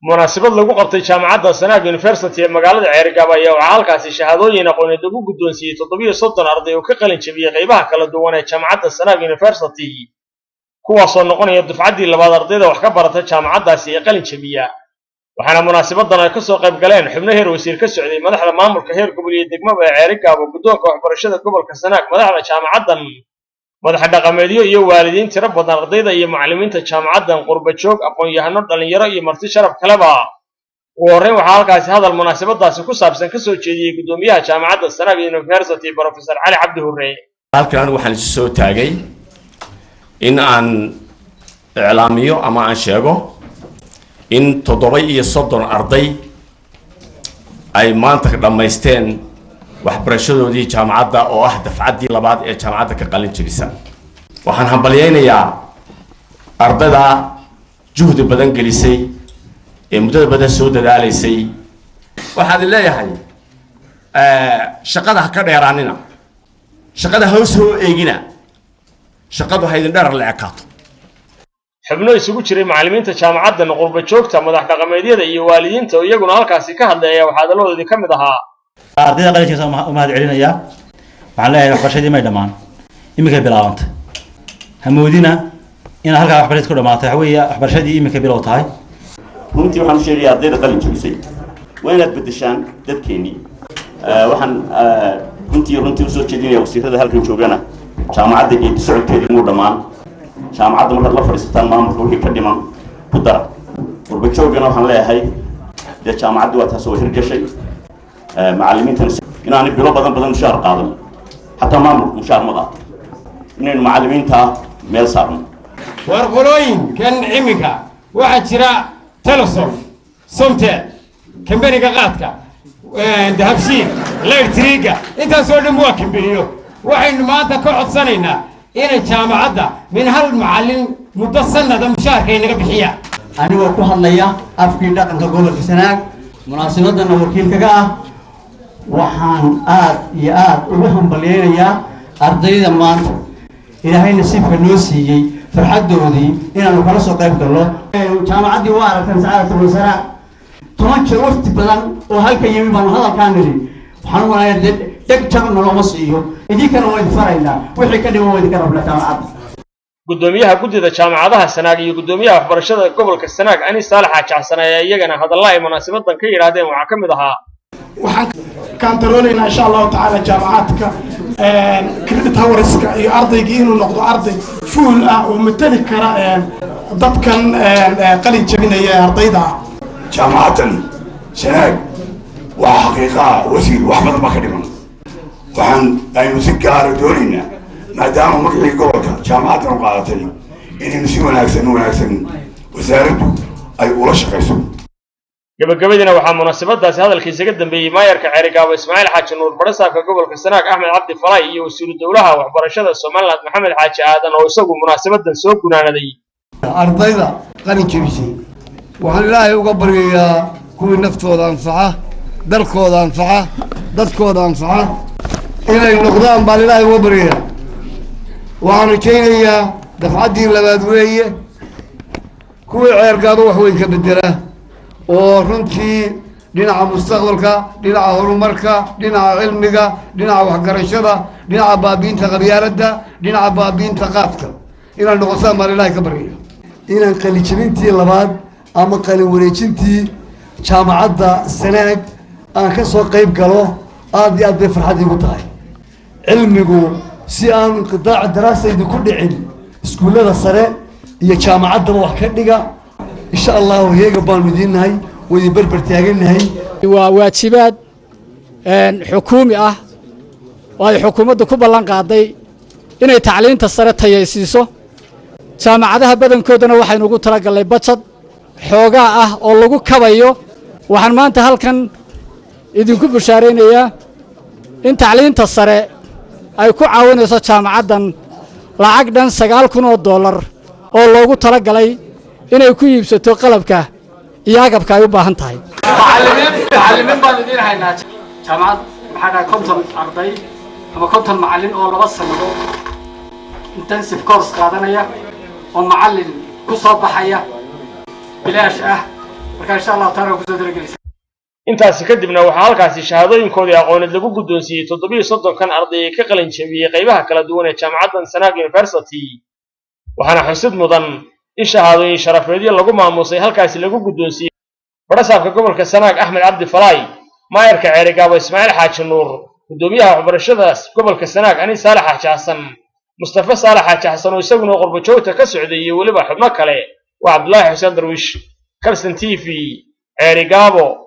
Munaasabad lagu qabtay jaamacadda Sanaag University ee magaalada Ceerigaabo ayaa waxaa halkaasi shahaadooyin aqooneed lagu guddoonsiiyey 37 arday oo ka qalin jabiyey qaybaha kala duwan ee jaamacadda Sanaag University, kuwaasoo noqonaya dufcaddii labaad ardayda wax ka barata jaamacaddaasi ee qalin jabiya. Waxaana munaasabadan ay kasoo qayb galeen xubno heer wasiir ka socday, madaxda maamulka heer gobol iyo degmaba ee Ceerigaabo, guddoonka waxbarashada gobolka Sanaag, madaxda jaamacaddan, madax dhaqameedyo iyo waalidiin tiro badan, ardayda iyo macallimiinta jaamacaddan, qurba joog, aqoon-yahano, dhalinyaro iyo marti sharaf kaleba. Ugu horreyn waxaa halkaasi hadal munaasabadaasi ku saabsan kasoo jeediyey guddoomiyaha jaamacadda Sanaag University, Professor Cali Cabdi Hurre. Halkan anigu waxaan isu soo taagay in aan iclaamiyo ama aan sheego in 37 arday ay maanta dhammaysteen waxbarashadoodii jaamacadda, oo ah dafcaddii labaad ee jaamacadda ka qalin jebisa. Waxaan hambalyaynayaa ardayda juhdi badan gelisay ee muddada badan soo dadaalaysay. Waxaan leeyahay, shaqada ha ka dheeraanina, shaqada ha soo eegina, shaqadu ha idin dherar la ekaato. Xubno isugu jiray macallimiinta jaamacaddan, qurba joogta, madax dhaqameedyada iyo waalidiinta oo iyaguna halkaasi ka hadlay ayaa waxaa hadaladoodii ka mid ahaa: Ardayda qalinkiisa u mahad celinayaa. Waxaan leeyahay, waxbarashadii may dhammaan, iminkay bilaabantay. Hamoodina inaad halkaa waxbarashadii ku dhamaatay. Waxa weeye, waxbarashadii iminka bilow tahay. Runtii waxaan u sheegaya ardayda qalin jabisay, waa inaad beddeshaan dadkeennii. Waxaan runtii usoo jeedinaya wasiirada halkan joogana, jaamacadda geedi socodkeedii muu dhammaan. Jaamacadda markaad la fadhiisataan maamulka, wixii ka dhiman ku dara. Qurba joogana waxaan leeyahay, dee jaamacaddi waa taas oo hirgashay. Macallimiintana inaanay bilo badan badan mushaar qaadan, xataa maamulku mushaar ma qaato, inaynu macallimiintaa meel saarno. War qolooyinkan iminka waxaa jira Telesom, Somtel, kambaniga qaadka, Dahabshiil, electric-ga, intaasoo dhan waa kambaniyo. Waxaynu maanta ka codsanaynaa inay jaamacadda min hal macallin muddo sanada mushaharka inaga bixiyaan. Anigoo ku hadlaya afkii dhaqanka gobolka Sanaag, munaasabadana wakiilkaga ah, waxaan aad iyo aad ugu hambalyeynayaa ardayda maanta Ilaahay nasiibka noo siiyey farxaddoodii inaanu kala soo qayb galno. Jaamacaddii waa aragteen, sacaadatul wasaraa, 10 jeer wafti badan oo halka yimi baanu hadalkaa nidhi. Waxaan u malaynaya dee dheg jab nalooma siiyo. Idinkana waa idin faraynaa, wixii ka dhiman waa idinka rabnaa jaamacadda. Guddoomiyaha guddida jaamacadaha Sanaag iyo guddoomiyaha waxbarashada gobolka Sanaag, Anis Saalax Xaaji, ayaa iyagana hadalla ay munaasabadan ka yidhaahdeen waxaa ka mid ahaa: Waxaan kantaroolaynaa, insha Allahu tacaala, jaamacaadka credit hours-ka iyo ardaygii inuu noqdo arday full ah oo matali kara dadkan qalin jabinaya ee ardayda ah. Jaamacaddan Sanaag waa xaqiiqaa, wasiir, wax badan baa ka dhiman. Waxaan aynu si gaara doonaynaa, maadaama magacii gobolka jaamacaddan u qaadatay, inaynu si wanaagsan wanaagsan wasaaraddu ay ula shaqayso. Gabagabadiina waxaa munaasabadaasi hadalka isaga dambeeyey maayarka Ceerigaabo Ismaaciil Xaaji Nuur, barasaabka gobolka Sanaag Axmed Cabdi Falay iyo wasiiru dowlaha waxbarashada Somaliland Maxamed Xaaji Aadan, oo isagu munaasabadan soo gunaanaday. Ardayda qalin jebisay waxaan Ilaahay uga baryayaa kuwii naftooda anfaca, dalkooda anfaca, dadkooda anfaca inay noqdaan baan Ilaahay uga baryayaa. Waxaan rajaynayaa dafcaddii labaad weeye, kuwii Ceergaabo wax weyn ka bedela oo runtii dhinaca mustaqbalka, dhinaca horumarka, dhinaca cilmiga, dhinaca waxgarashada, dhinaca baabiinta qabyaaladda, dhinaca baabiinta qaadka inaad noqotaan baan Ilaahay ka baryaya. Inaan qalinjabintii labaad ama qalin wareejintii jaamacadda Sanaag aan ka soo qayb galo, aada iyo aad bay farxad iigu tahay. Cilmigu si aan inqidaaca daraasaydu ku dhicin, iskuullada sare iyo jaamacaddaba wax ka dhiga. Insha Allahu heega baanu idiin nahay, waa idin berber taagannahay. Waa waajibaad xukuumi ah oo ay xukuumaddu ku ballan qaaday inay tacliinta sare tayaysiiso. Jaamacadaha badankoodana waxaynu ugu talagallay bajad xoogaa ah oo lagu kabayo. Waxaan maanta halkan idinku bushaaraynayaa in tacliinta sare ay ku caawinayso jaamacaddan lacag dhan $9,000 oo loogu talagalay inay ku iibsato qalabka iyo agabka ay u baahan tahay. Macallimiin baan idiin haynaa. Jaamacad maxaa dhahay, 50 arday ama 50 macallin oo 2 sannadood intensive course qaadanaya oo macallin ku soo baxaya bilaash ah. Marka Marka insha Allahu taala waa kusoo talagelaysa. Intaasi kadibna waxaa halkaasi shahaadooyinkoodii aqooneed lagu guddoonsiiyey 37-kan arday ee ka qalin jabiyey qaybaha kala duwan ee jaamacaddan Sanaag University. Waxaana xusid mudan in shahaadooyin sharafeedyo lagu maamuusay halkaasi lagu guddoonsiiyey barasaabka gobolka Sanaag Axmed Cabdi Falaay, maayarka Ceerigaabo Ismaaciil Xaaji Nuur, guddoomiyaha waxbarashadaas gobolka Sanaag Aniis Saalax Xaaji Xasan, Mustafa Saalax Xaaji Xasan oo isaguna qurbajoogta ka socday, iyo weliba xubno kale. Waa Cabdulaahi Xuseen Darwiish, Kalson TV, Ceerigaabo.